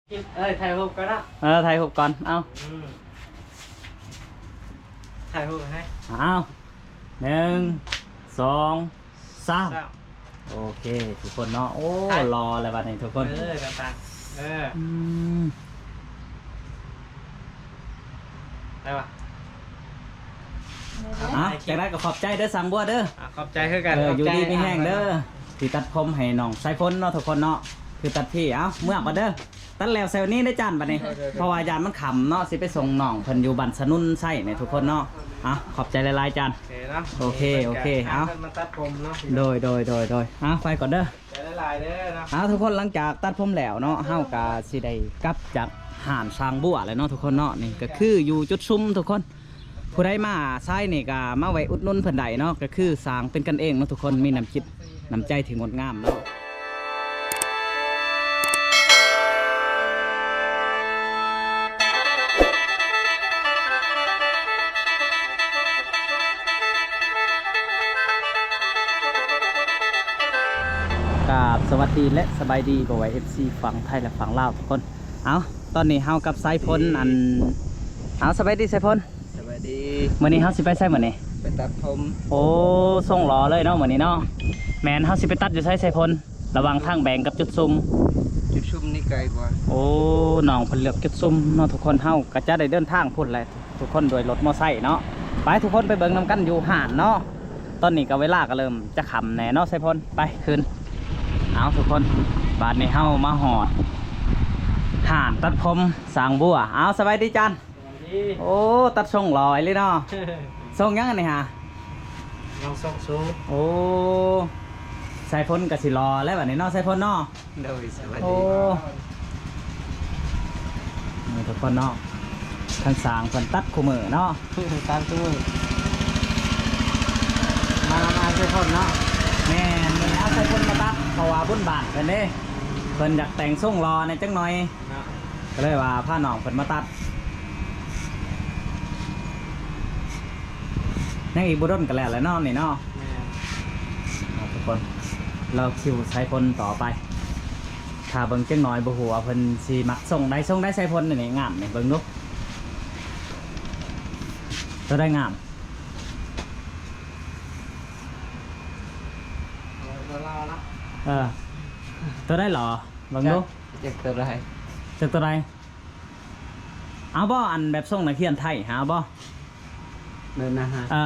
ເອີຍ ຖ່າຍຮູບກ່ອນເນາະ ເອີ ຖ່າຍຮູບກ່ອນ ເອົາ ອືມ ຖ່າຍຮູບໃຫ້ ເອົາ ໜຶ່ງ ສອງ ສາມ ສາມ ໂອເຄ ທຸກຄົນເນາະ ໂອ້ ຖ່າຍ ຫຼໍ່ແລ້ວບັດນີ້ທຸກຄົນ ເອີ ຕ່າງໆ ເອີ ອືມ ໄດ້ປະ? ເອົາ ຈັ່ງໃດກໍຂອບໃຈເດີ ຊ່າງບົວເດີ ອ່າ ຂອບໃຈຄືກັນ ເອີ ຂອບໃຈ ຢູ່ດີມີແຮງເດີ ອ່າ ທີ່ຕັດຜົມໃຫ້ນ້ອງສາຍຝົນເນາະ ທຸກຄົນເນາະ ຄືຕັດພີ້ ເອົາ ເມືອກ່ອນເດີ ຕັດແລ້ວໃສ່ນີ້ເດີຈານ ບັດນີ້ ໂດຍໆໆ ເພາະວ່າຢ້ານມັນຄ່ຳເນາະ ຊິໄປສົ່ງນ້ອງເພິ່ນຢູ່ບ້ານສະໜຸນໄຊນີ້ ທຸກຄົນເນາະ ເອົາ ຂອບໃຈຫຼາຍໆ ຈານ ໂອເຄເນາະ ໂອເຄ ເພິ່ນກໍ ເອົາ ເພິ່ນມາຕັດຜົມເນາະ ໂດຍໆໆໆ ເອົາ ໄປກ່ອນເດີ ໃຈຫຼາຍໆເດີເນາະ ເອົາ ທຸກຄົນ ຫຼັງຈາກຕັດຜົມແລ້ວເນາະ ເຮົາກໍຊິໄດ້ກັບຈາກຮ້ານຊ່າງບົວແລ້ວເນາະ ທຸກຄົນເນາະ ນີ້ກໍຄືຢູ່ຈຸດຊຸມ ທຸກຄົນ ຜູ້ໃດມາສາຍນີ້ກໍມາແວະອຸດໜູນເພິ່ນໄດ້ເນາະ ກໍຄືຊ່າງເປັນກັນເອງເນາະ ທຸກຄົນ ມີນ້ຳຈິດນ້ຳໃຈທີ່ງົດງາມເນາະ ກາບສະຫວັດດີ ແລະ ສະບາຍດີ ບໍ່ວ່າ ເອັຟຊີ ຝັ່ງໄທ ແລະ ຝັ່ງລາວທຸກຄົນ ເອົາ ຕອນນີ້ເຮົາກັບສາຍຝົນ ອັນ ເອົາ ສະບາຍດີສາຍຝົນ ສະບາຍດີ ມື້ນີ້ເຮົາຊິໄປໃສມື້ນີ້? ໄປຕັດຜົມ ໂອ້ ຊົງຫຼໍ່ເລີຍເນາະມື້ນີ້ເນາະ ແມ່ນ ເຮົາຊິໄປຕັດຢູ່ໃສສາຍຝົນ? ລະຫວ່າງທາງແບງກັບຈຸດຊຸມ ຈຸດຊຸມນີ້ໄກກວ່າ ໂອ້ ນ້ອງເພິ່ນເລືອກຈຸດຊຸມເນາະ ທຸກຄົນ ເຮົາກໍຈະໄດ້ເດີນທາງພຸ້ນແຫຼະ ທຸກຄົນ ໂດຍລົດມໍໄຊເນາະ ໄປ ທຸກຄົນ ໄປເບິ່ງນຳກັນຢູ່ຮ້ານເນາະ ຕອນນີ້ກໍເວລາກໍເລີ່ມຈະຄ່ຳແດ່ເນາະ ສາຍຝົນ ໄປຂຶ້ນ ເອົາ ທຸກຄົນ ບາດນີ້ເຮົາມາຮອດຮ້ານຕັດຜົມຊ່າງບົວ ເອົາ ສະບາຍດີຈານ ໂອ້ ຕັດຊົງຫຼໍ່ອີ່ຫຼີເນາະ ຊົງຫຍັງອັນນີ້ຫາ? ນ້ອງຊົງສູດ ໂອ້ ສາຍຝົນກໍຊິຫຼໍ່ແລ້ວບັດນີ້ເນາະ ສາຍຝົນເນາະ ໂດຍ ສະບາຍດີ ໂອ້ ນີ້ທຸກຄົນເນາະ ທາງຊ່າງເພິ່ນຕັດຄູ່ມື້ເນາະ ຕັດຄູ່ມື້ ມາ ມາ ສາຍຝົນເນາະ ແມ່ນ ມື້ນີ້ເອົາສາຍຝົນມາຕັດ ເພາະວ່າບຸນບ້ານເພິ່ນເດ້ ເພິ່ນຢາກແຕ່ງຊົງຫຼໍ່ແດ່ຈັກໜ່ອຍ ເນາະ ກໍເລີຍວ່າພານ້ອງເພິ່ນມາຕັດ ຍັງອີກບໍ່ດົນກໍແລ້ວແຫຼະເນາະນີ້ເນາະ ແມ່ນ ເອົາ ທຸກຄົນ ລໍຄິວສາຍຝົນຕໍ່ໄປ ຖ້າເບິ່ງຈັກໜ່ອຍ ບໍ່ຮູ້ວ່າເພິ່ນຊິມັກຊົງໃດ ຊົງໃດສາຍຝົນນີ້ ງາມນີ້ ເບິ່ງດູ ຕົວໃດງາມ? ເອີ ຕົວໃດຫຼໍ່? ເບິ່ງດູ ຈັກ ຈັກຕົວໃດ ຈັກຕົວໃດ ເອົາບໍ່? ອັນແບບຊົງນັກຮຽນໄທຫາບໍ່? ແບບນັ້ນຫາ ເອີ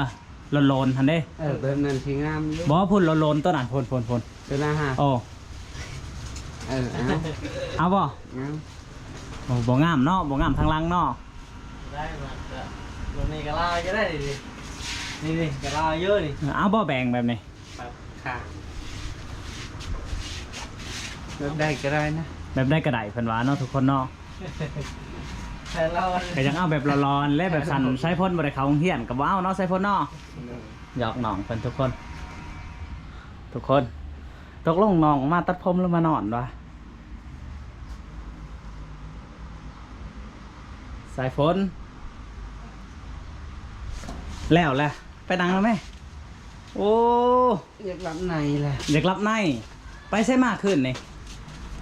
ໂລນໆຫັ້ນເດ້ ເອີ ແບບນັ້ນຊິງາມຢູ່ ບໍ່ ພຸ້ນໂລນໆ ຕົວນັ້ນ ພຸ້ນໆໆ ຕົວນັ້ນຫາ ໂອ້ ເອີ ເອົາ ເອົາບໍ່? ງາມ ໂອ້ ບໍ່ງາມເນາະ ບໍ່ງາມທາງຫຼັງເນາະ ໄດ້ມາ ແບບນີ້ກໍລາວຢູ່ໄດ້ນີ້ ນີ້ໆ ກໍລາວຢູ່ນີ້ ເອົາບໍ່ແບງແບບນີ້? ແບບຂ້າງ ແບບໃດກໍໄດ້ນະ ແບບໃດກໍໄດ້ເພິ່ນວ່າເນາະ ທຸກຄົນເນາະ ໃສ່ລອນ ກໍຍັງເອົາແບບຫຼໍ່ໆແຫຼະ ແບບຊັ້ນ ສາຍຝົນບໍ່ໄດ້ເຂົ້າໂຮງຮຽນກໍບໍ່ເອົາເນາະ ສາຍຝົນເນາະ ໂດຍ ຫຍອກນ້ອງເພິ່ນ ທຸກຄົນ ທຸກຄົນ ຕົກລົງນ້ອງມາຕັດຜົມ ຫຼືມານອນວະ? ສາຍຝົນ ແລ້ວແຫຼະ ໄປນັ່ງແລ້ວແມ ໂອ້ ຢາກຫຼັບໃນແຫຼະ ຢາກຫຼັບໃນ ໄປໃສມາຄືນນີ້?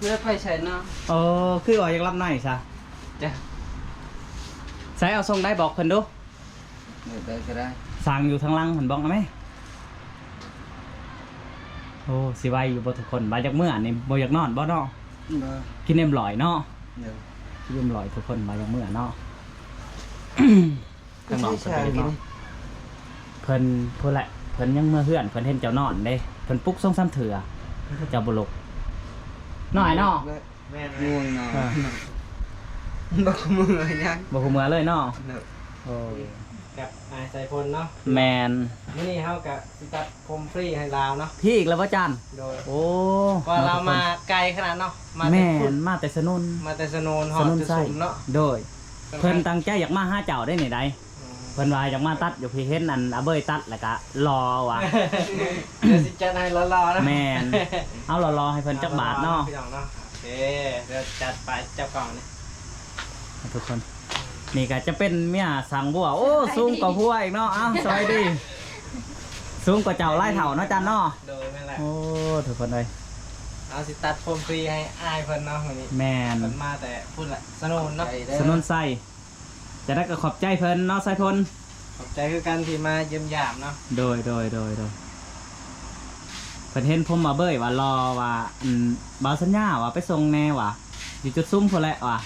ບໍ່ໄດ້ໄປໃສເນາະ ເອີ ຄືວ່າຢາກຫຼັບໃນຊະ ຈ້ະ ໃສ ເອົາຊົງໃດບອກເພິ່ນດູ ແບບໃດກໍໄດ້ ຊ່າງຢູ່ທາງຫຼັງຫັ້ນບອກແມ່ ໂອ້ ຊິໄວຢູ່ບໍ່ທຸກຄົນ ວ່າຢາກເມືອນີ້ ບໍ່ຢາກນອນບໍ່ເນາະ ບໍ່ ກິນເອັມຮ້ອຍເນາະ ໂດຍ ກິນເອັມຮ້ອຍທຸກຄົນ ວ່າຢາກເມືອເນາະ ທາງນ້ອງເພິ່ນກໍຢາກນອນ ເພິ່ນ ພຸ້ນແຫຼະ ເພິ່ນຍັງເມືອເຮືອນ ເພິ່ນເຫັນເຈົ້ານອນເດ້ ເພິ່ນປຸກສອງສາມເທື່ອ ເຈົ້າບໍ່ລຸກ ນ້ອຍເນາະ ແມ່ນໆ ງ່ວງນອນ ເອີ ບໍ່ຮູ້ເມືອຫຍັງ ບໍ່ຮູ້ເມືອເລີຍເນາະ ໂດຍ ໂອ້ ກັບອ້າຍສາຍຝົນເນາະ ແມ່ນ ມື້ນີ້ເຮົາກະຊິຕັດ ຜົມຟຣີໃຫ້ລາວເນາະ ຟຣີອີກແລ້ວບໍ່ຈານ? ໂດຍ ໂອ້ ວ່າລາວມາໄກຂະໜາດເນາະ ມາແຕ່ພຸ້ນ ມາແຕ່ສະໜຸນ ມາແຕ່ສະໜຸນ ຮອດ ສະໜຸນໄຊ ຈຸດຊຸມເນາະ ໂດຍ ເພິ່ນຕັ້ງໃຈຢາກມາຫາເຈົ້າໄດ໋ນີ້ໄດ໋ ເພິ່ນວ່າຢາກມາຕັດຢູ່ພີ້ ເຫັນອັນອາເບີຍຕັດແລ້ວກະຫຼໍ່ວ່າ ດຽວຊິຈັດໃຫ້ຫຼໍ່ໆເນາະ ແມ່ນ ເອົາຫຼໍ່ໆໃຫ້ເພິ່ນຈັກບາດເນາະ ພີ່ນ້ອງເນາະ ໂອເຄ ດຽວຈັດໄປ ຈັບກ້ອງນີ້ ທຸກຄົນ ນີ້ກໍຈະເປັນເມຍຊ່າງບົວ ໂອ້ ສູງກວ່າຜົວອີກເນາະ ເອົ້າ ສະບາຍດີ ສູງກວ່າເຈົ້າຫຼາຍເທົ່າເນາະ ຈັນເນາະ ໂດຍ ແມ່ນແຫຼະ ໂອ້ ທຸກຄົນເອີຍ ເຮົາຊິຕັດຜົມຟຣີໃຫ້ອ້າຍເພິ່ນເນາະມື້ນີ້. ແມ່ນ. ເພິ່ນມາແຕ່ພຸ້ນລະ ສະໜຸນເນາະ ສະໜຸນໄຊ. ຈັ່ງໃດກໍຂອບໃຈເພິ່ນເນາະ ໄຊພົນ. ຂອບໃຈຄືກັນທີ່ມາຢ້ຽມຢາມເນາະ. ໂດຍ ໂດຍ ໂດຍ ໂດຍ. ເພິ່ນເຫັນຜົມວ່າເບີຍວ່າຫຼໍ່ວ່າ ອັນ ບ່າວສັນຍາວ່າໄປສົ່ງແດ່ວ່າ ຢູ່ຈຸດຊຸມພຸ້ນແຫຼະວ່າ.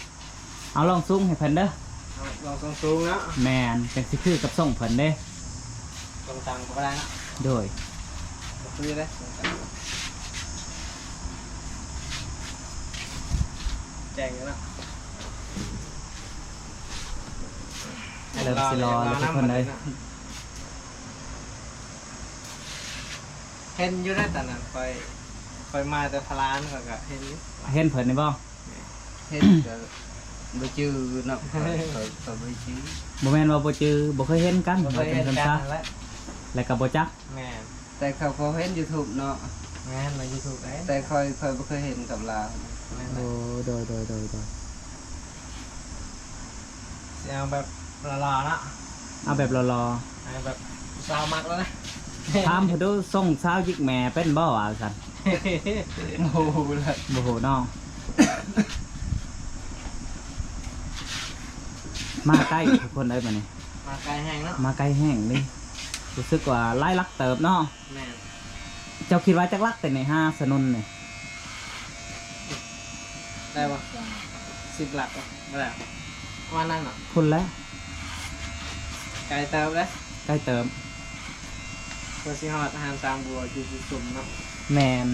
ເອົາລອງສູງໃຫ້ເພິ່ນເດີ. ເອົາລອງສູງໆເນາະ. ແມ່ນ ຈັ່ງຊິຄືກັບຊົງເພິ່ນເດ້. ຊົງຕ່ຳກໍບໍ່ໄດ້ເນາະ. ໂດຍ. ບໍ່ຄືເດ້ ຊົງຕ່ຳ. ແຈ້ງຢູ່ເນາະ. ເລີ່ມຊິຫຼໍ່ແລ້ວທຸກຄົນເອີຍ. ເຫັນຢູ່ໃນຕອນນັ້ນ ຂ້ອຍ ຂ້ອຍມາແຕ່ພະລານ ຂ້ອຍກໍເຫັນຢູ່. ເຫັນເພິ່ນນີ້ບໍ່? ເຫັນກໍບໍ່ຈື່ເນາະ. ຂ້ອຍ ຂ້ອຍ ຂ້ອຍບໍ່ຈື່. ບໍ່ແມ່ນວ່າບໍ່ຈື່ ບໍ່ເຄີຍເຫັນກັນ ບໍ່ເຄີຍເຫັນກັນ ວ່າຈັ່ງຊັ້ນຊະ ແລ້ວກໍບໍ່ຈັກ. ແມ່ນ. ແຕ່ຂ້ອຍກໍເຫັນຢູທູບເນາະ. ແມ່ນ ໃນຢູທູບເດ້. ແຕ່ຂ້ອຍ ຂ້ອຍບໍ່ເຄີຍເຫັນກັບລາວ. ແມ່ນ. ໂອ້ ໂດຍ ໂດຍ ໂດຍ ໂດຍ. ຊິເອົາແບບຫຼໍ່ໆເນາະ. ເອົາແບບຫຼໍ່ໆ. ເອົາແບບຜູ້ສາວມັກແລ້ວນະ. ຖາມເພິ່ນດູ ຊົງສາວຢິກແມ່ເປັນບໍ່ ວ່າຊັ້ນ. ບໍ່ຮູ້ລະ ບໍ່ຮູ້ເນາະ. ມາໄກທຸກຄົນເອີຍ ບາດນີ້ ມາໄກແຮງເນາະ. ມາໄກແຮງເດ້. ຮູ້ສຶກວ່າຫຼາຍຫຼັກເຕີບເນາະ. ແມ່ນ. ເຈົ້າຄິດວ່າຈັກຫຼັກແຕ່ນີ້ຫາສະໜຸນນີ້? ໄດ້ບໍ່? ສິບຫຼັກບໍ່? ບໍ່ໄດ້ ປະມານນັ້ນເນາະ. ພຸ້ນແຫຼະ. ໄກເຕີບເດ້. ໄກເຕີບ. ເພື່ອຊິຮອດຮ້ານສາງບົວຢູ່ຈຸດຊຸມເນາະ. ແມ່ນ.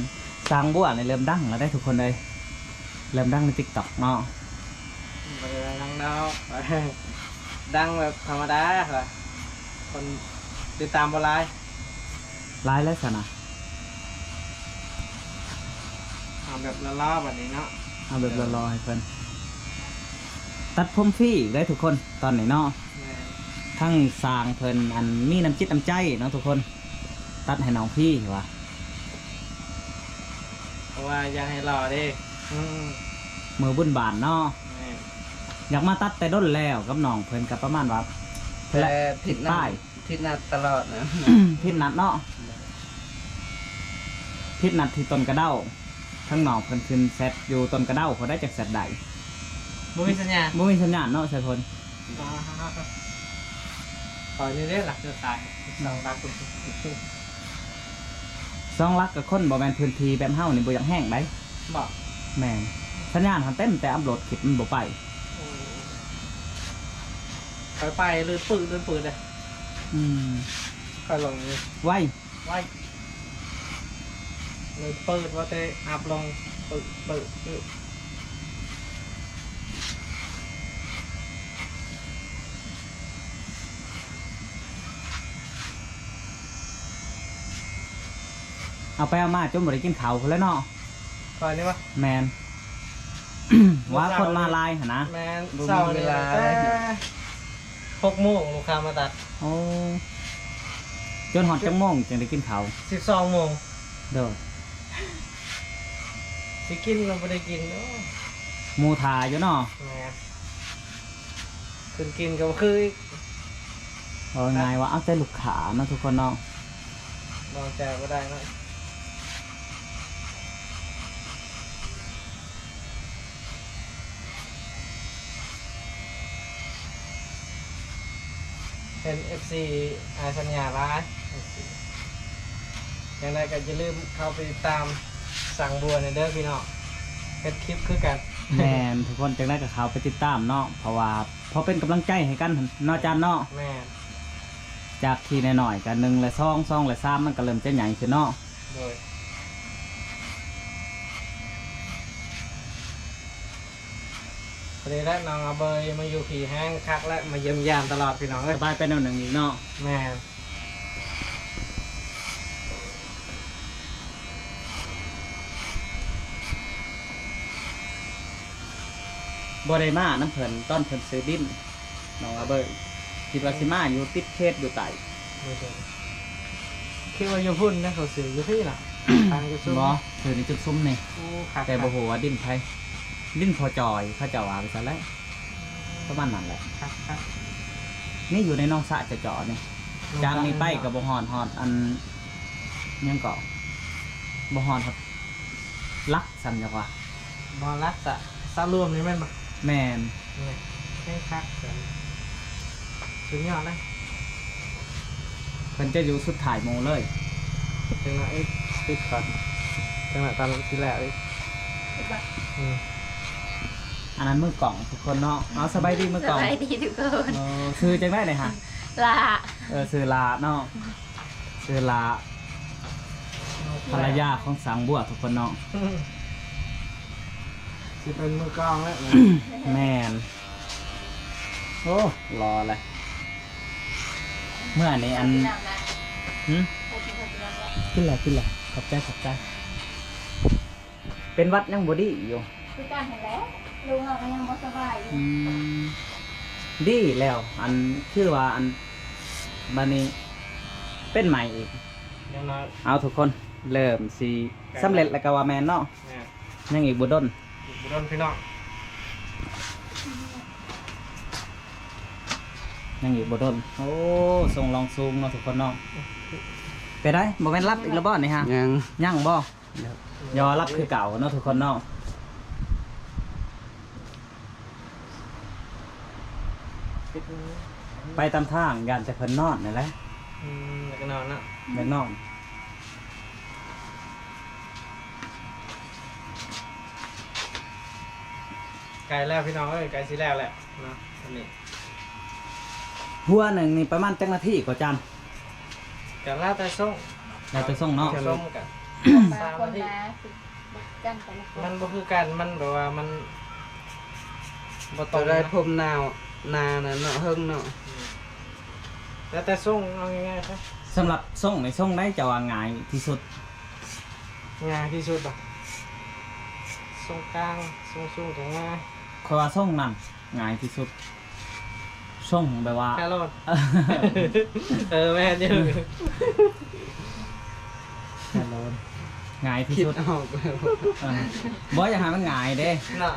ສາງບົວນີ້ເລີ່ມດັງແລ້ວເດ້ທຸກຄົນເອີຍ. ເລີ່ມດັງໃນຕິກຕັອກເນາະ. ບໍ່ໄດ້ດັງດອກ ດັງແບບທຳມະດາ ຄົນຕິດຕາມບໍ່ຫຼາຍ. ຫຼາຍແລ້ວຊັ້ນນະ. ເອົາແບບຫຼໍ່ໆບາດນີ້ເນາະ. ເອົາແບບຫຼໍ່ໆໃຫ້ເພິ່ນ. ຕັດຜົມຟຣີອີກເດ້ທຸກຄົນຕອນນີ້ເນາະ. ແມ່ນ. ທັງຊ່າງເພິ່ນ ອັນ ມີນ້ຳຈິດນ້ຳໃຈເນາະທຸກຄົນ. ຕັດໃຫ້ນ້ອງຟຣີວ່າ ເພາະວ່າຢາກໃຫ້ຫຼໍ່ເດ້. ອືມ. ມື້ບຸນບາດເນາະ. ແມ່ນ. ຢາກມາຕັດແຕ່ດົນແລ້ວກັບນ້ອງເພິ່ນ ກໍປະມານວ່າ ແຕ່ ແລະ ຜິດນັດ ຜິດປ້າຍ ຜິດນັດຕະຫຼອດນະ. ຜິດນັດເນາະ. ຜິດນັດທີ່ຕົ້ນກະເດົາ. ທາງນ້ອງເພິ່ນຂຶ້ນແຊັດຢູ່ຕົ້ນກະເດົາ ພໍໄດ້ຈັກແຊັດໄດ້. ບໍ່ມີສັນຍານ ບໍ່ມີສັນຍານເນາະ ໄຊພົນ. ອໍ ຂໍນີ້ເດ້ ຫຼັກສຸດທ້າຍ ສອງຫຼັກ ສອງຫຼັກ ກໍຄົນບໍ່ແມ່ນພື້ນທີ່ແບບເຮົານີ້ບໍ່ຢາກແຮງໃດ໋. ບໍ່. ແມ່ນ. ສັນຍານຫັ້ນເຕັມ ແຕ່ອັບໂຫຼດຄລິບມັນບໍ່ໄປ. ໂອ້ ໄປໄປ ລື່ນປືດ ລື່ນປືດເດ້. ອືມ. ຄ່ອຍລົງນີ້ ໄວ ໄວ ເລີຍເປີດວ່າແຕ່ອັບລົງ ເປີດ ເປີດ ເປີດ. ເອົາໄປເອົາມາຈົນບໍ່ໄດ້ກິນເຂົ້າພຸ້ນແຫຼະເນາະ. ຂ້ອຍນີ້ວະ? ແມ່ນ. ວ່າຄົນມາຫຼາຍຫັ້ນນະ. ແມ່ນ. ບໍ່ມີເວລາ. ເຊົ້ານີ້ແຕ່ຫົກໂມງລູກຄ້າມາຕັດ. ໂອ້ ຈົນຮອດຈັກໂມງຈຶ່ງໄດ້ກິນເຂົ້າ? ສິບສອງໂມງ. ໂດຍ. ຊິກິນກໍບໍ່ໄດ້ກິນ. ໂອ້ ໝູ່ຖ້າຢູ່ເນາະ. ແມ່ນ. ຂຶ້ນກິນກໍບໍ່ຄືອີກ. ເວົ້າງ່າຍວ່າເອົາໃຈລູກຄ້າເນາະ ທຸກຄົນເນາະ. ວາງໃຈບໍ່ໄດ້ເນາະ. ເຫັນເອັຟຊີອ້າຍສັນຍາຫຼາຍ ເອັຟຊີ ຈັ່ງໃດກໍຢ່າລືມເຂົ້າໄປຕິດຕາມສັງບົວແດ່ເດີພີ່ນ້ອງ ເຮັດຄລິບຄືກັນ. ແມ່ນ ທຸກຄົນ ຈັ່ງໃດກໍເຂົ້າໄປຕິດຕາມເນາະ ເພາະວ່າພໍເປັນກຳລັງໃຈໃຫ້ກັນເນາະ ຈານເນາະ. ແມ່ນ. ຈາກທີ່ນ້ອຍໆ ກໍໜຶ່ງແລະສອງ ສອງແລະສາມ ມັນກໍເລີ່ມຈະໃຫຍ່ຂຶ້ນເນາະ. ໂດຍ. ພໍດີແຫຼະ ນ້ອງອາເບີຍມາຢູ່ພີ້ແຮງຄັກແລ້ວ ມາຢ້ຽມຢາມຕະຫຼອດພີ່ນ້ອງເອີຍ. ສະບາຍໄປແນວໜຶ່ງອີກເນາະ. ແມ່ນ. ບໍ່ໄດ້ມານຳເພິ່ນຕອນເພິ່ນຊື້ດິນ ນ້ອງອາເບີຍ ຄິດວ່າຊິມາຢູ່ຕິດເຂດຢູ່ໃຕ້. ຄິດວ່າຢູ່ພຸ້ນນະ ເຂົາຊື້ຢູ່ພີ້ນະ ທາງຢູ່ຊຸມ. ບໍ່ ຊື້ໃນຈຸດຊຸມນີ້. ໂອ້ ຄັກ ແຕ່ບໍ່ຮູ້ວ່າດິນໃຜ ດິນພໍ່ຈອຍ ເຂົາເຈົ້າວ່າໄປຊັ້ນແຫຼະ. ປະມານນັ້ນແຫຼະ. ຄັກໆ ນີ້ຢູ່ໃນໜອງສະເຈາະໆນີ້. ຈາກນີ້ໄປກໍບໍ່ຮອດ ຮອດອັນ ຫຍັງເກາະ ບໍ່ຮອດ ຮອດ ຫຼັກຊັ້ນ ຈັກວ່າ ບໍ່ຫຼັກກະສາລວມນີ້ແມ່ນບໍ່? ແມ່ນ ນີ້ແຮງຄັກຊັ້ນ ສຸດຍອດເລີຍ. ເພິ່ນຈະຢູ່ສຸດທ້າຍໝູ່ເລີຍ. ຈັ່ງໜ້ອຍອີກ ຕິດກ່ອນ ຈັ່ງໜ້ອຍຕອນຊິແລ້ວອີກ ອືມ ອັນນັ້ນມືກ້ອງທຸກຄົນເນາະ. ເອົາ ສະບາຍດີມືກ້ອງ ສະບາຍດີທຸກຄົນ. ເອີ ຊື່ຈັ່ງໃດນີ້ຫະ? ຫຼ້າ. ເອີ ຊື່ຫຼ້າເນາະ ຊື່ຫຼ້າ ພັນລະຍາຂອງຊ່າງບົວທຸກຄົນເນາະ. ຊິເປັນມືກ້ອງແລ້ວ ແມ່ນ. ໂອ້ ຫຼໍ່ແຫຼະ ເມື່ອນີ້ອັນ ຫຶ? ກິນແຫຼະ ກິນແຫຼະ ຂອບໃຈ ຂອບໃຈ. ເປັນຫວັດຍັງບໍ່ດີຢູ່ ຄືກັນຫັ້ນແຫຼະ ລຸງເຮົາກໍຍັງບໍ່ສະບາຍຢູ່. ອືມ ດີແລ້ວ ອັນ ຄືວ່າອັນ ບາດນີ້ເປັນໃໝ່ອີກ. ຢ່າງໜ້ອຍ ເອົາ ທຸກຄົນ ເລີ່ມຊິສຳເລັດແລ້ວກໍວ່າແມ່ນເນາະ. ແມ່ນ ຍັງອີກບໍ່ດົນ ອີກບໍ່ດົນພີ່ນ້ອງ ຍັງອີກບໍ່ດົນ. ໂອ້ ສົ່ງລອງສູງເນາະທຸກຄົນເນາະ. ເປັນໃດ ບໍ່ແມ່ນຫຼັບອີກແລ້ວບໍ່ນີ້ຫະ? ຍັງ ຍັງບໍ່? ຍັງ ລໍຫຼັບຄືເກົ່າເນາະທຸກຄົນເນາະ. ໄປຕາມທາງ ຢ້ານແຕ່ເພິ່ນນອນນັ້ນແຫຼະ. ອືມ ຢາກນອນເນາະ ຢາກນອນ. ໃກ້ແລ້ວພີ່ນ້ອງເອີຍ ໃກ້ຊິແລ້ວແລ້ວເນາະ ອັນນີ້. ຫົວໜຶ່ງນີ້ປະມານຈັກນາທີກໍຈານ? ກໍແລ້ວແຕ່ຊົງ ແລ້ວແຕ່ຊົງເນາະ ຊົງກັນ ສາມນາທີ. ມັນບໍ່ຄືກັນ ມັນແບບວ່າມັນບໍ່ຕຣົງ ໂຕໃດຜົມໜາວ ໜານັ້ນເນາະ ເຫິງເນາະ. ອືມ ແລ້ວແຕ່ຊົງ ເອົາງ່າຍໆຊະ. ສຳລັບຊົງນີ້ ຊົງໃດເຈົ້າວ່າງ່າຍທີ່ສຸດ? ງ່າຍທີ່ສຸດບໍ່? ຊົງກາງ ຊົງສູງກໍງ່າຍ. ຂ້ອຍວ່າຊົງນັ້ນງ່າຍທີ່ສຸດ. ຊົງແບບວ່າ ແຄໂລນ ເອີ ແມ່ນຢູ່ ແຄໂລນ ງ່າຍທີ່ສຸດ ຄິດອອກແລ້ວ. ເອີ ບໍ່ຢາກໃຫ້ມັນງ່າຍເດ້ເນາະ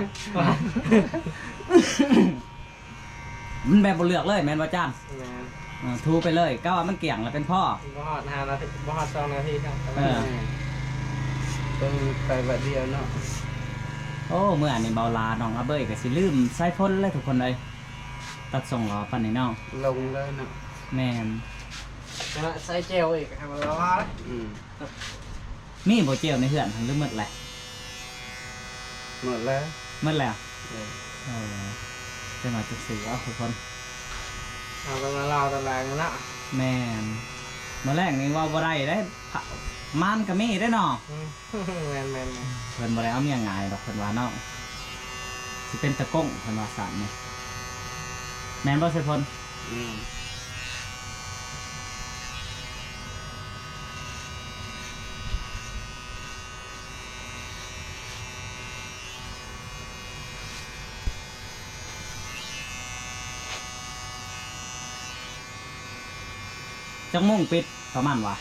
ມັນແບບບໍ່ເລືອກເລີຍແມ່ນບໍ່ຈານ? ແມ່ນ ເອີ ຖູໄປເລີຍ ກະວ່າມັນກ້ຽງແລ້ວເປັນພໍ ບໍ່ຮອດຫ້ານາທີ ບໍ່ຮອດສອງນາທີຊ້ຳ. ເອີ ເອີ ໄປບາດດຽວເນາະ. ໂອ້ ເມື່ອນີ້ເບົາຫຼ້ານ້ອງອາເບີຍກໍຊິລືມສາຍຝົນເລີຍທຸກຄົນເອີຍ. ຕັດຊົງຫຼໍ່ປານນີ້ເນາະ ລົງເລີຍເນາະ. ແມ່ນ ໃສ່ເຈວອີກໃຫ້ມັນຫຼໍ່. ອືມ ມີບໍ່ເຈວໃນເຮືອນຫັ້ນ ຫຼືໝົດແລ້ວ? ໝົດແລ້ວ ໝົດແລ້ວ. ເອີ ເອີ ຈັ່ງວ່າຈັ່ງຊີ້ເອົາທຸກຄົນ ເອົາຕອນລາວຕອນແລງເນາະ. ແມ່ນ ມື້ແລງນີ້ເວົ້າບໍ່ໄດ້ເດ້ ມານກໍມີເດ້ເນາະ. ອືມ ແມ່ນໆໆ ເພິ່ນບໍ່ໄດ້ເອົາເມຍງ່າຍດອກ ເພິ່ນວ່າເນາະ ຊິເປັນຕາກົ້ງ ເພິ່ນວ່າຊັ້ນນີ້ ແມ່ນບໍ່ໄຊພົນ? ອືມ ຈັກໂມງປິດ ປະມານວ່າ?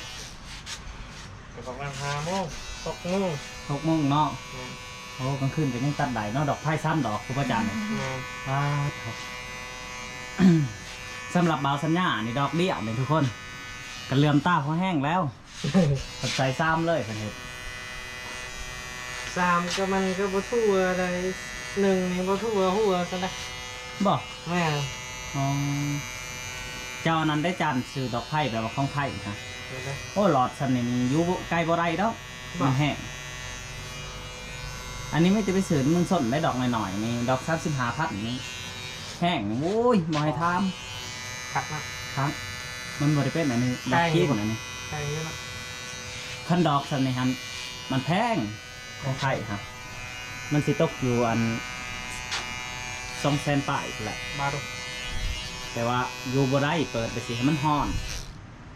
ກໍປະມານຫ້າໂມງ ຫົກໂມງ ຫົກໂມງເນາະ. ແມ່ນ ໂອ້ ກາງຄືນກໍຍັງຕັດໄດ້ເນາະ ດອກໄຟສາມດອກ ຄູບາອາຈານ. ແມ່ນ ປາດໂທ້ ສຳລັບບ່າວສັນຍານີ້ ດອກດຽວນີ້ທຸກຄົນ ກໍເຫຼືອມຕາພໍແຮງແລ້ວ. ເພິ່ນໃສ່ສາມເລີຍ ເພິ່ນເຮັດສາມ ກໍມັນກໍບໍ່ທົ່ວໃດ ໜຶ່ງນີ້ບໍ່ທົ່ວຫົວຊັ້ນນະ. ບໍ່ ແມ່ນ ອໍ ເຈົ້າອັນນັ້ນໄດ້ຈານ ຊື້ດອກໄຟແບບວ່າຂອງໄທນະ. ໂອ້ ຫຼອດສ່ຳນີ້ຢູ່ໄກບໍ່ໄດ້ດອກ ມັນແຮງ. ອັນນີ້ມີແຕ່ໄປຊື້ເມືອງຊົນໄດ້ ດອກນ້ອຍໆນີ້ ດອກສາມສິບຫ້າພັນນີ້ ແຮງນີ້ ໂອ້ຍ ບໍ່ໃຫ້ຖາມ. ຄັກນະ ຄັກ ມັນບໍ່ໄດ້ເປັນອັນນີ້ ດອກຈີນອັນນີ້ ຄັນດອກສ່ຳນີ້ຫັ້ນ ມັນແພງ ຂອງໄທຫັ້ນ ມັນຊິຕົກຢູ່ອັນ ສອງແສນປາຍພຸ້ນແຫຼະ. ແຕ່ວ່າຢູ່ບໍ່ໄດ້ ເປີດໄປຊິໃຫ້ມັນຮ້ອນ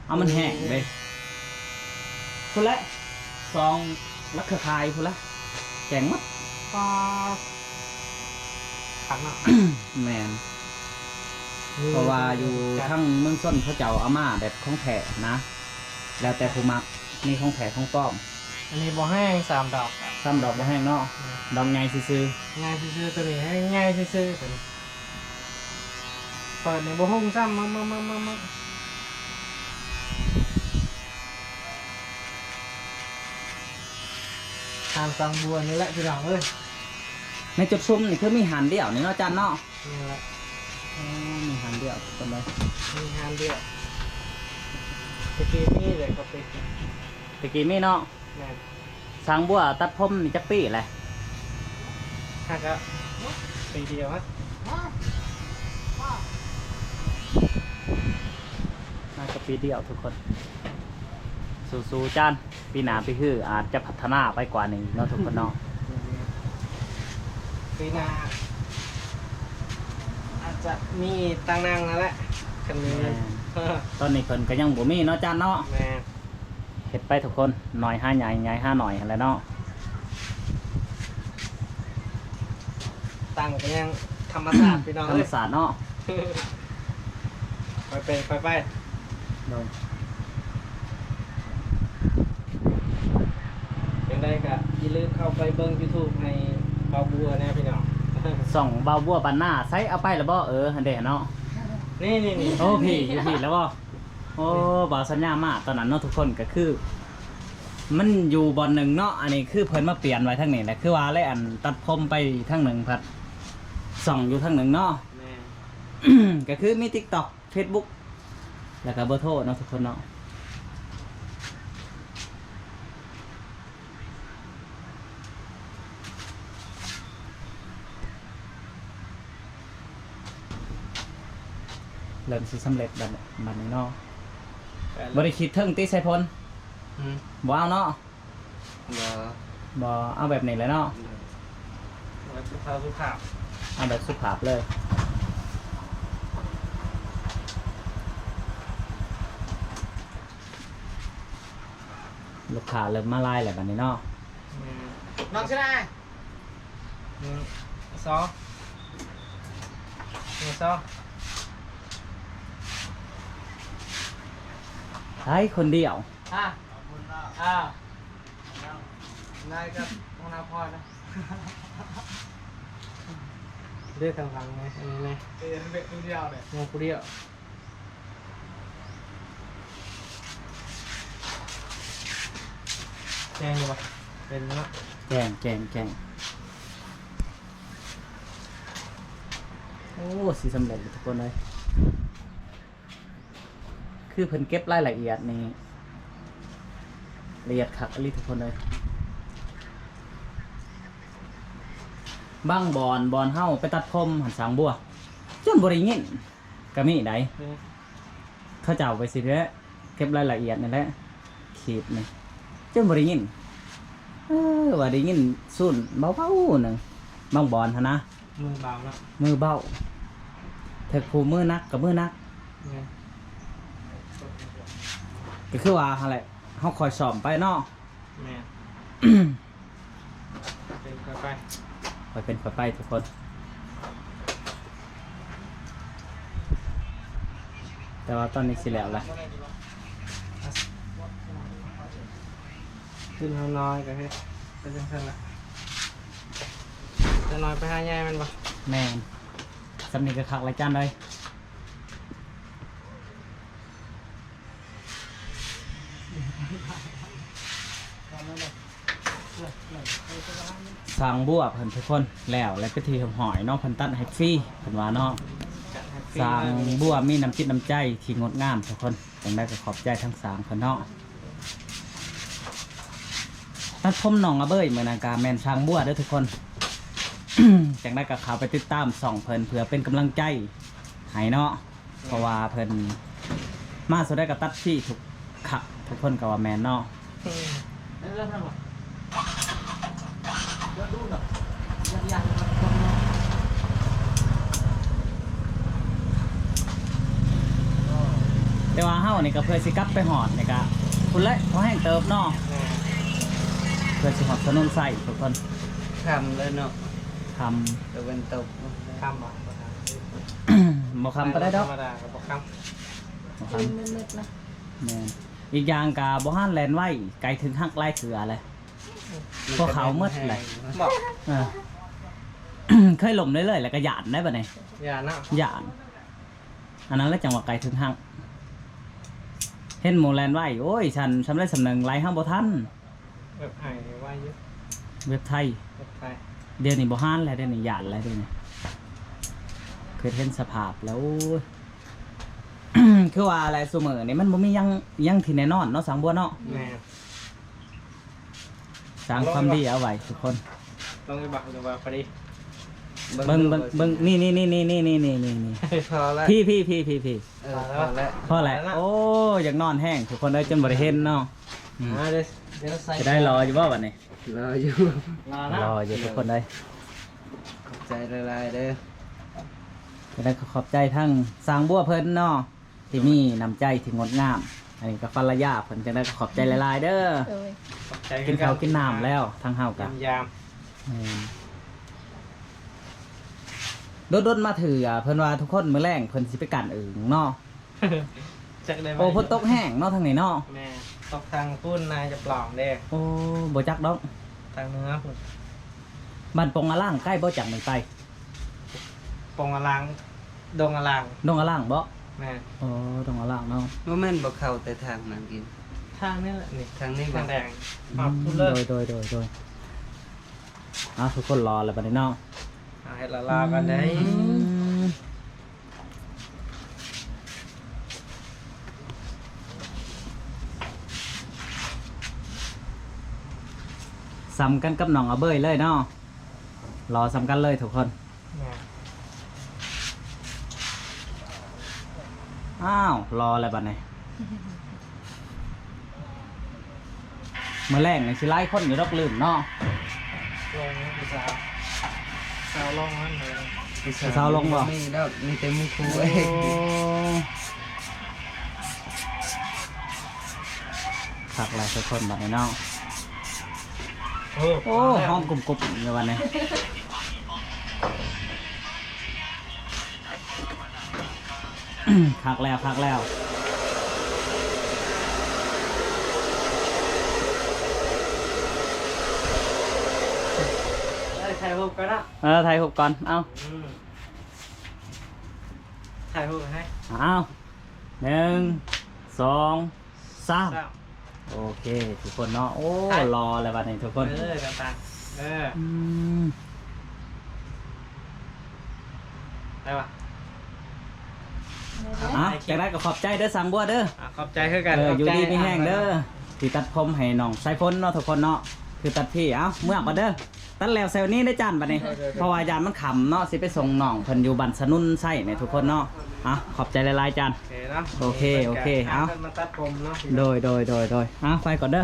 ເອົາມັນແຫ້ງເດ້. ພຸ້ນແຫຼະ ສອງຫຼັກເຄືອຂ່າຍພຸ້ນລະ ແຈ້ງໝົດ. ປາດ ຄັກເນາະ. ແມ່ນ ເພາະວ່າຢູ່ທາງເມືອງຊົນເຂົາເຈົ້າເອົາມາແບບຂອງແທ້ນະ ແລ້ວແຕ່ຜູ້ມັກ ມີຂອງແທ້ຂອງປອມ. ອັນນີ້ບໍ່ແຮງ ສາມດອກ ສາມດອກບໍ່ແຮງເນາະ. ແມ່ນ ດອກໃຫຍ່ຊື່ໆ ໃຫຍ່ຊື່ໆ ໂຕນີ້ໃຫຍ່ຊື່ໆ ໂຕນີ້. ເປີດນີ້ບໍ່ຮຸ່ງຊ້ຳ ມາ ມາ ມາ ມາ. ຮ້ານສັງບົວນີ້ແຫຼະພີ່ນ້ອງເອີຍ. ໃນຈຸດຊຸມນີ້ຄືມີຮ້ານດຽວນີ້ເນາະ ຈານເນາະ? ນີ້ແຫຼະ. ອໍ ມີຮ້ານດຽວເພິ່ນເລີຍ. ມີຮ້ານດຽວ. ແຕ່ກີ້ມີເລີຍ ກໍເປັນ ແຕ່ກີ້ມີເນາະ? ແມ່ນ. ສາງບົວຕັດຜົມນີ້ຈັກປີແຫຼະ? ຫາກະປີດຽວ ຫາກະປີດຽວທຸກຄົນ. ສູ້ໆ ຈານ. ປີໜ້າປີຮືອາດຈະພັດທະນາໄປກວ່ານີ້ເນາະ ທຸກຄົນເນາະ. ປີໜ້າອາດຈະມີຕາງນັ່ງຫັ້ນແຫຼະ ຄັນມີເງິນ. ແມ່ນ. ຕອນນີ້ເພິ່ນກະຍັງບໍ່ມີເນາະ ຈານເນາະ? ແມ່ນ. ເຮັດໄປທຸກຄົນ ນ້ອຍຫາໃຫຍ່ ໃຫຍ່ຫານ້ອຍຫັ້ນແຫຼະເນາະ. ຕັ້ງກະຍັງທຳມະຊາດພີ່ນ້ອງເອີຍ ທຳມະຊາດເນາະ. ຄ່ອຍເປັນຄ່ອຍໄປ. ໂດຍ. ຈັ່ງໃດກະຢ່າລືມເຂົ້າໄປເບິ່ງຢູທູບໃຫ້ບ່າວບົວແດ່ພີ່ນ້ອງ. ຊ່ອງບ່າວບົວບ້ານນາ ໃສເອົາໄປລະບໍ່? ເອີ ຫັ້ນເດເນາະ. ນີ້ໆໆ. ໂອ້ ພີ້ ຢູ່ພີ້ລະບໍ່? ໂອ້ ບ່າວສັນຍາມາຕອນນັ້ນເນາະ ທຸກຄົນ. ກະຄືມັນຢູ່ບ່ອນໜຶ່ງເນາະ ອັນນີ້ຄືເພິ່ນມາປ່ຽນໄວ້ທາງນີ້ແຫຼະ ຄືວ່າແລະ ອັນຕັດຜົມໄປທາງໜຶ່ງ ພັດຊ່ອງຢູ່ທາງໜຶ່ງເນາະ. ແມ່ນ. ກະຄືມີຕິກຕັອກ ເຟສບຸກ ແລ້ວກະເບີໂທເນາະ ທຸກຄົນເນາະ. ເລີ່ມຊິສຳເລັດບາດ ບາດນີ້ເນາະ. ບໍ່ໄດ້ຂີດເທິງຕິ ໄຊພົນ? ຫືມ ບໍ່ເອົາເນາະ? ບໍ່ ບໍ່ ເອົາແບບນີ້ແຫຼະເນາະ. ໂດຍ. ເອົາແບບສຸພາບ ສຸພາບ ເອົາແບບສຸພາບເລີຍ. ລູກຄ້າເລີ່ມມາຫຼາຍແລ້ວບາດນີ້ເນາະ. ແມ່ນ. ນ້ອງຊື່ນາຍ ໜຶ່ງ ສອງ ໜຶ່ງ ສອງ. ໄປຄົນດຽວ. ອ່າ ອ່າ ນາຍກັບຫົວໜ້າພອນນະ. ເລືອກທາງຫຼັງໄງ ອັນນີ້ນະ. ເອີ ເຮັດຜູ້ດຽວເລີຍ ເຮັດຜູ້ດຽວ. ແຈ້ງບໍ່? ເປັນເນາະ. ແຈ້ງ ແຈ້ງ ແຈ້ງ. ໂອ້ ຊິສຳເລັດແລ້ວທຸກຄົນເອີຍ. ຄືເພິ່ນເກັບລາຍລະອຽດນີ້ ລະອຽດຄັກອີ່ຫຼີທຸກຄົນເອີຍ. ບາງບ່ອນ ບ່ອນເຮົາໄປຕັດຜົມຫັ້ນ ສາງບົວ ຈົນບໍ່ໄດ້ຍິນ ກະມີໃດ໋. ເອີ ເຂົາເຈົ້າໄປຊິແທ້ ເກັບລາຍລະອຽດນີ້ແຫຼະ ຂີດນີ້ ຈົນບໍ່ໄດ້ຍິນ. ເອີ ວ່າໄດ້ຍິນສູນເບົາໆ ໜຶ່ງ ບາງບ່ອນຫັ້ນນະ ມືເບົາເນາະ ມືເບົາ. ເຖິງຜູ້ມືໜັກກະມືໜັກ. ແມ່ນ. ກະຄືວ່າຫັ້ນແຫຼະ ເຮົາຄ່ອຍສ້ອມໄປເນາະ. ແມ່ນ. ເປັນຄ່ອຍໄປ ຄ່ອຍເປັນຄ່ອຍໄປທຸກຄົນ. ແຕ່ວ່າຕອນນີ້ຊິແລ້ວລະ ທຶນເຮົານ້ອຍກະເຮັດໄປຈັ່ງຊັ້ນລະ. ຈະນ້ອຍໄປຫາໃຫຍ່ແມ່ນບໍ່? ແມ່ນ. ສ່ຳນີ້ກະຄັກລະຈານເອີຍ. ສ້າງບົວເພິ່ນທຸກຄົນ ແລ້ວ ແລ້ວເປັນທີ່ຮຽບຮ້ອຍເນາະ. ເພິ່ນຕັດໃຫ້ຟຣີ ເພິ່ນວ່າເນາະ. ສ້າງບົວມີນ້ຳຈິດນ້ຳໃຈທີ່ງົດງາມທຸກຄົນ. ຈັ່ງໃດກະຂອບໃຈທາງຊ່າງເພິ່ນເນາະ. ຕັດຜົມນ້ອງອາເບີຍມື້ນັ້ນກະແມ່ນຊ່າງບົວເດີທຸກຄົນ. ຈັ່ງໃດກະເຂົ້າໄປຕິດຕາມຊ່ອງເພິ່ນເພື່ອເປັນກຳລັງໃຈໃຫ້ເນາະ. ເພາະວ່າເພິ່ນມາສູ່ໃດກະຕັດຟຣີທຸກຄັ້ງ ທຸກຄົນກະວ່າແມ່ນເນາະ. ແຕ່ວ່າເຮົານີ້ກະເພື່ອຊິກັບໄປຮອດນີ້ກະພຸ້ນແຫຼະ ພໍແຮງເຕີບເນາະ. ເພື່ອຊິຮອດຖະໜົນໄຊທຸກຄົນ. ຄ່ຳເລີຍເນາະ. ຄ່ຳ ຕາເວັນຕົກ. ຄ່ຳບໍ່? ບໍ່ຄ່ຳປານໃດດອກ. ທຳມະດາກະບໍ່ຄ່ຳ. ບໍ່ຄ່ຳ. ຄືມືດໆນະ. ແມ່ນ. ອີກຢ່າງກະບໍ່ຫັນແລ່ນໄວ ໄກເຖິງຫັກຫຼາຍເທື່ອແຫຼະ. ພວກເຂົາໝົດແຫຼະ. ບໍ່. ເອີ ເຄີຍລົ້ມເລື້ອຍໆ ແລ້ວກະຢ້ານໄດ໋ບາດນີ້. ຢ້ານເນາະ. ຢ້ານ. ອັນນັ້ນແຫຼະຈັ່ງວ່າໄກເຖິງຫັກ. ເຫັນໝູ່ແລ່ນໄວ ໂອ້ຍ ຊັ້ນ ສ່ຳໃດສ່ຳໜຶ່ງ ໄລ່ເຮົາບໍ່ທັນ. ແບບໄຫໄວຢູ່. ເວັບໄທ ເວັບໄທ ດຽວນີ້ບໍ່ຫານແລ້ວ ດຽວນີ້ຢ້ານແລ້ວ ດຽວນີ້ ຄືເຫັນສະພາບແລ້ວ ໂອ້ຍ ຄືວ່າແຫຼະ ຊຸມື້ນີ້ມັນບໍ່ມີຫຍັງ ຫຍັງທີ່ແນ່ນອນເນາະ ຊ່າງບົວເນາະ. ແມ່ນ ສ້າງຄວາມດີເອົາໄວ້ທຸກຄົນ. ລົງຢູ່ບໍ່ ຫຼືວ່າພໍດີ? ເບິ່ງ ເບິ່ງ ເບິ່ງ ນີ້ ນີ້ ນີ້ ນີ້ ພໍແລ້ວ ພີ້ ພີ້ ພີ້ ພີ້ ພີ້ ເອີ ພໍແລ້ວ ພໍແລ້ວ ພໍແລ້ວ. ໂອ້ ຢາກນອນແຮງທຸກຄົນເອີຍ ຈົນບໍ່ໄດ້ເຫັນເນາະ. ອືມ ອ່າ ເດີ ຈະໄດ້ລໍຢູ່ບໍ່ບັດນີ້? ລໍຢູ່ ລໍເນາະ ລໍຢູ່ທຸກຄົນເອີຍ. ຂອບໃຈຫຼາຍໆເດີ. ຈະໄດ້ກໍຂອບໃຈທາງຊ່າງບົວເພິ່ນເນາະ ທີ່ມີນ້ຳໃຈທີ່ງົດງາມ. ອັນນີ້ກໍພັນລະຍາເພິ່ນ ຈັ່ງໃດກໍຂອບໃຈຫຼາຍໆເດີ. ໂດຍ ຂອບໃຈ ກິນເຂົ້າກິນນ້ຳແລ້ວ ທາງເຮົາກໍ ຍາມໆ ແມ່ນ ດົນໆມາເທື່ອ. ເພິ່ນວ່າທຸກຄົນ ມື້ແລງເພິ່ນຊິໄປກັ່ນອຶ່ງເນາະ. ຈັກໄດ້ ໂອ້ ໄປ ຝົນຕົກແຮງເນາະທາງນີ້ເນາະ. ແມ່ນ ຕົກທາງພຸ້ນນາຈະປອງເດ້. ໂອ້ ບໍ່ຈັກດອກ ທາງເໜືອພຸ້ນ. ບ້ານປົງອາລາງ ໃກ້ບໍ່ຈາກນີ້ໄປ? ປົງອາລາງ ດົງອາລາງ ດົງອາລາງບໍ? ແມ່ນ ອໍ ດົງອາລາງເນາະ. ບໍ່ແມ່ນບໍ່ເຂົ້າແຕ່ທາງນັ້ນອີກ ທາງນີ້ແຫຼະນີ້ ທາງນີ້ບໍ? ທາງແດງ ອືມ ຮອດພຸ້ນເລີຍ. ໂດຍ ໂດຍ ໂດຍ ໂດຍ. ເອົາ ທຸກຄົນລໍແລ້ວບັດນີ້ເນາະ. ເອົາ ເຮັດລາວໆກັນເດ້. ອືມ ສ່ຳກັນກັບໜອງອາເບີຍເລີຍເນາະ ລໍສ່ຳກັນເລີຍທຸກຄົນ. ແມ່ນ ອ້າວ ລໍແລ້ວບັດນີ້. ມື້ແລງນີ້ຊິຫຼາຍຄົນຢູ່ດອກ ລືມເນາະ. ລົງຜູ້ສາວ ສາວລົງນັ້ນເລີຍ ຜູ້ສາວ ຜູ້ສາວລົງບໍ່? ບໍ່ມີດອກ ມີແຕ່ໝູ່ຄູ່ເອງ. ໂອ້ ຄັກຫຼາຍທຸກຄົນບັດນີ້ເນາະ. ໂອ້ ໂອ້ ຫອມກຸບໆຢູ່ບັດນີ້. ຄັກແລ້ວ ຄັກແລ້ວ. ເອີ ຖ່າຍຮູບກ່ອນເນາະ. ເອີ ຖ່າຍຮູບກ່ອນ ເອົາ ອືມ ຖ່າຍຮູບໃຫ້ ເອົາ ໜຶ່ງ ສອງ ສາມ ສາມ. ໂອເຄທຸກຄົນເນາະ. ໂອ້ ຖ່າຍ ລໍແລ້ວບັດນີ້ທຸກຄົນ. ເອີ ຕ່າງໆ ເອີ ອືມ ໄດ້ປະ? ເອົາ ໄດ້ແລ້ວ ຈັ່ງໃດກໍຂອບໃຈເດີ ຊ່າງບົວເດີ. ອ່າ ຂອບໃຈຄືກັນ. ເອີ ຂອບໃຈ ຢູ່ດີມີແຮງເດີ ອ່າ ທີ່ຕັດຜົມໃຫ້ນ້ອງສາຍຝົນເນາະທຸກຄົນເນາະ. ຄືຕັດພີ້ ເອົາ ເມືອກ່ອນເດີ. ຕັດແລ້ວໃສ່ນີ້ເດ້ຈານບັດນີ້ ເພາະວ່າຢ້ານມັນຄ່ຳເນາະ ຊິໄປສົ່ງນ້ອງເພິ່ນຢູ່ບ້ານສະໜຸນໄຊນີ້ທຸກຄົນເນາະ. ອ່ະ ຂອບໃຈຫຼາຍໆຈານ. ໂອເຄເນາະ ໂອເຄ ໂອເຄ ເອົາ ມາຕັດຜົມເນາະ. ໂດຍ ໂດຍ ໂດຍ ໂດຍ ເອົາ ໄປກ່ອນເດີ.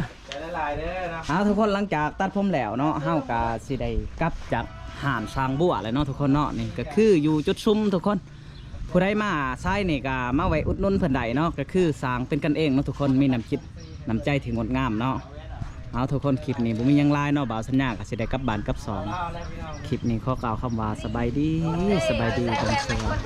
ເອົາ ທຸກຄົນ ຫຼັງຈາກຕັດຜົມແລ້ວເນາະ ເຮົາກະຊິໄດ້ກັບຈາກຮ້ານຊ່າງບົວແລ້ວເນາະທຸກຄົນເນາະ. ນີ້ກະຄືຢູ່ຈຸດຊຸມທຸກຄົນ. ຜູ້ໃດມາສາຍນີ້ກະມາແວະອຸດໜູນເພິ່ນໄດ້ເນາະ ກະຄືຊ່າງເປັນກັນເອງເນາະທຸກຄົນ ມີນ້ຳຈິດນ້ຳໃຈທີ່ງົດງາມເນາະ. ເອົາ ທຸກຄົນ ຄລິບນີ້ບໍ່ມີຫຍັງຫຼາຍເນາະ ບ່າວສັນຍາກະຊິໄດ້ກັບບ້ານກັບຊ່ອງ. ຄລິບນີ້ຂໍກ່າວຄຳວ່າສະບາຍດີ ສະບາຍດີ ເປັນສະຫວັດ.